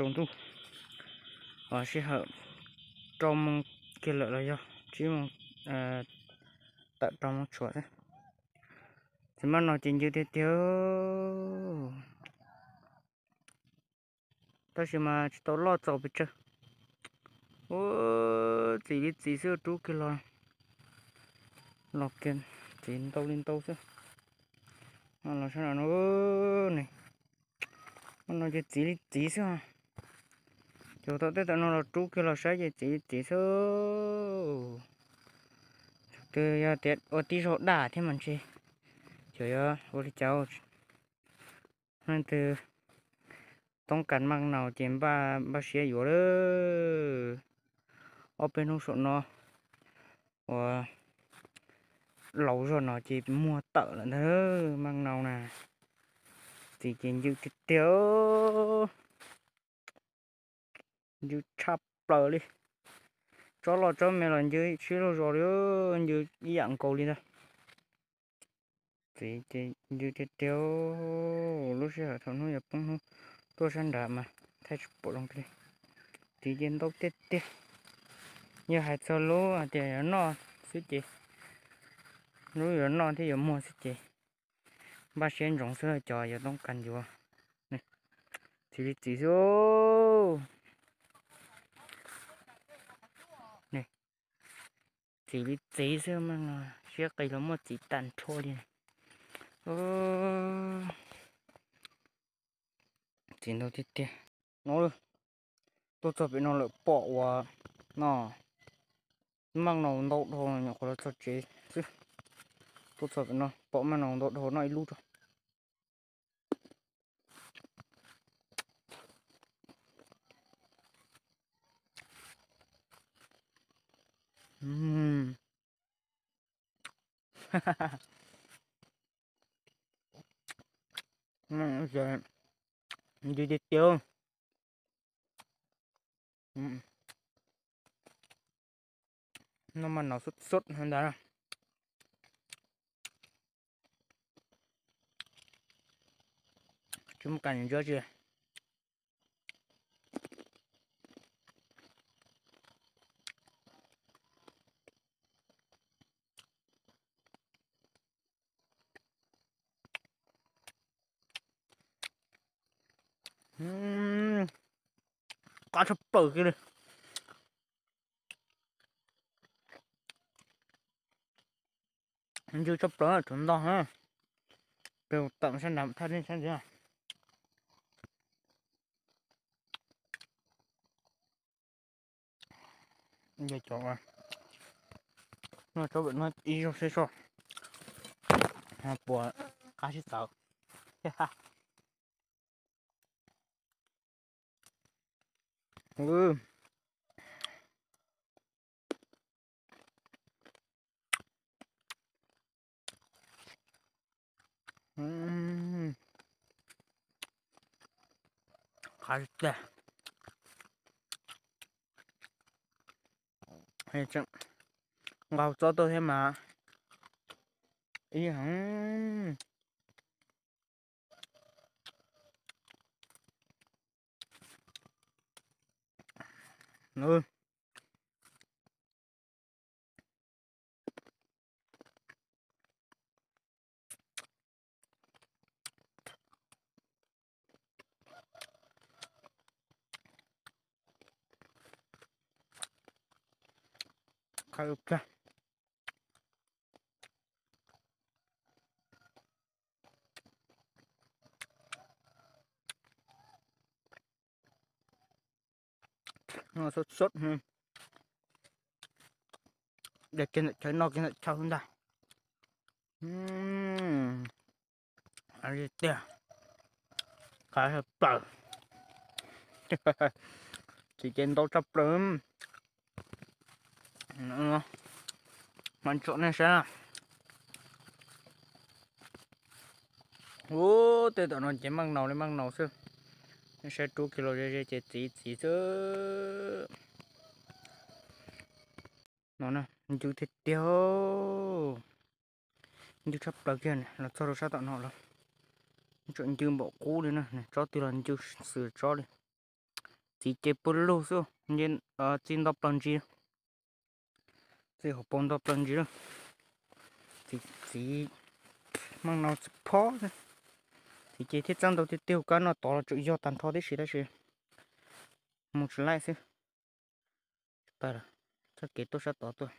Tsaus ntuj, sij hawm rau moos kiag lawm los yog tsib moos, tawm rau moos tshuav xwb. Txiv maj no ces ncw tiag tiag, tab sis mas tsis tau loj txaus pes tsawg. Ua, txiv li txiv xwb, rub kiag los, los kiag txiv ntau li ntau xwb. Los sab no ne, no ces txiv li txiv xwb. Cov tau tej tam no los rub kiag los saib ces txiv li txiv xwb. Tus yog tias ua tib zaug daj thiab mas ntshe cov yuav ua li cas. Leej twg toob kas maj naus ces npaj npaj siab yuav lawm. Ob peb hnub saum no uas laus zog no ces muag tawm lawm ntag maj naus na. Txiv ces ncw tiag tiag, ncw tshaj plaws li. Tsob loj tsob me los ncw sib luag zos li, ncw ib yam nkaus li ntag. Txiv ces ncw tiag tiag, lub sij hawm thaum hnub yuav poob hnub tuaj sab nrad mas thaij tsis pom zoo li. Txiv ces ntau tiag tiag. Yog hais txog lub hais tias yuav noj xwb ces, lub yuav noj thiab yuav muag xwb ces npaj siab ntsoov xwb cov yuav toob kas yuav. Txiv li txiv xwb. Txiv li txiv xwb mas, siab qis los muaj txiv tag nrho li. Txiv ntau tiag tiag. No, tuaj txog pem no lawm pom uas no, maj naus ntau dhau nyuam qhuav los txog tsev xwb. Tuaj txog pem no pom maj naus ntau dhau, noj ib lub rau. Ncw tiag tiag. Noj maj naus xub xub ntag. Tsis muaj kas ntsia tsi. Qab tshaj plaws kiag li. Ncw tshaj plaws, tshuav ntog na. Peb tawm sab nrad thaj nej saib ntxiv. Cov no ib zaug seb soj puas qab sib txawv. Qab tiag. Nqa hauv txob tuaj thiab mas ib heev. Qab ua kag. Xub xub, de kiag ntawm chaw noj kiag ntawm chaw ntag. Tiag, qab tshaj plaws. Txiv ces ntau tshaj plaws. Mas tsom nej saib. Ub, tej tom no ces maj naus li maj naus xwb. Nej saib rub kiag los ze ze ces txiv txiv xwb. No ncw tiag tiag. Ncw tshaj plaws kiag, los txog rau sab tom no los tseem ncw npaum qub li na, tsob twg los ncw xwm tsob li. Txiv ces puag lug xwb, txi nto plaws ntsis, txi hauv paus nto plaws ntsis lawm. Txiv, txiv, meej no txiv phob xwb. Txiv ces thiaj txawj ntau tiag tiag, kab noj tod los tseem yog tag nrho tib si tab sis mus tsis laij xwb. Txoj kev tuaj sab tod tuaj,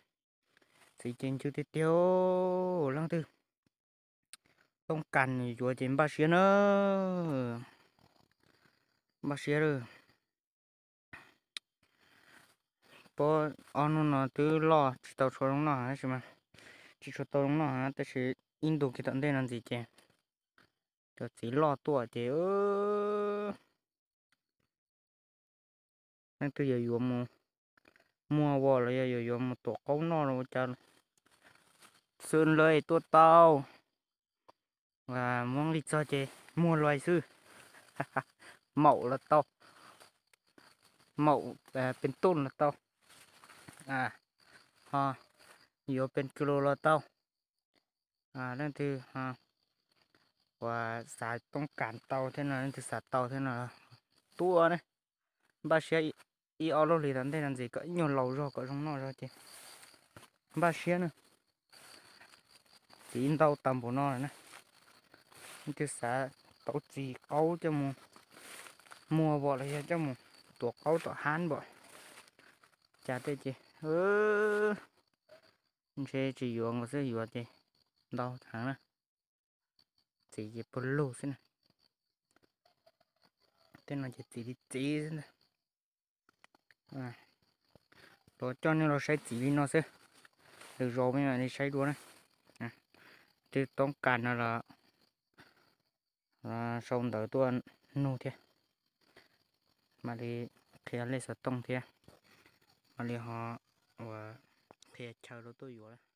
txiv ces ncw tiag tiag. Leej twg toob kas yuav ces npaj siab na, npaj siab lawm. Puab ob hnub no twb loj tsis tau tshua zoo noj tab sis mas, tsis tshua tau zoo noj tab sis ib ntu kiag tom ntej no ntxiv ces cov txiv loj tuaj ces leej twg yog yuav mus muag ua los yog yuav yuav mus tuam qaub noj los ua cas, xwb lawv tuaj tau. Muab nqis txog ces muag luag xwb. Maum los tau, maum pes tuj los tau, ho yuav pes kis lus los tau. Leej twg uas xav toob kas tau thiab no, leej twg xav tau thiab no, tuaj ne. Npaj siab ib ob lub hlis tom ntej no ntxiv kom ib nyuag laus zog kom zoo noj zog ces npaj siab na. Txiv ntau tag npaum no lawm na, leej twg xav tau txiv qaub coj mus muag vom los yog coj mus tuam qaub tom hab npaum cas tej ces ntshe tsis yuav nkaus xwb, yuav ces ntau heev na. Txiv ces puag lug xwb na. Tej no ces txiv li txiv xwb ntag. Los coj nej los saib txiv li no xwb, lwm zaus peb mam li saib dua na. Twb toob kas no los sau ntawv tuaj nug thiab, mam li qhia lej xov tooj thiab, mam li ho uas qhia chaw rau tuaj yuav lawm.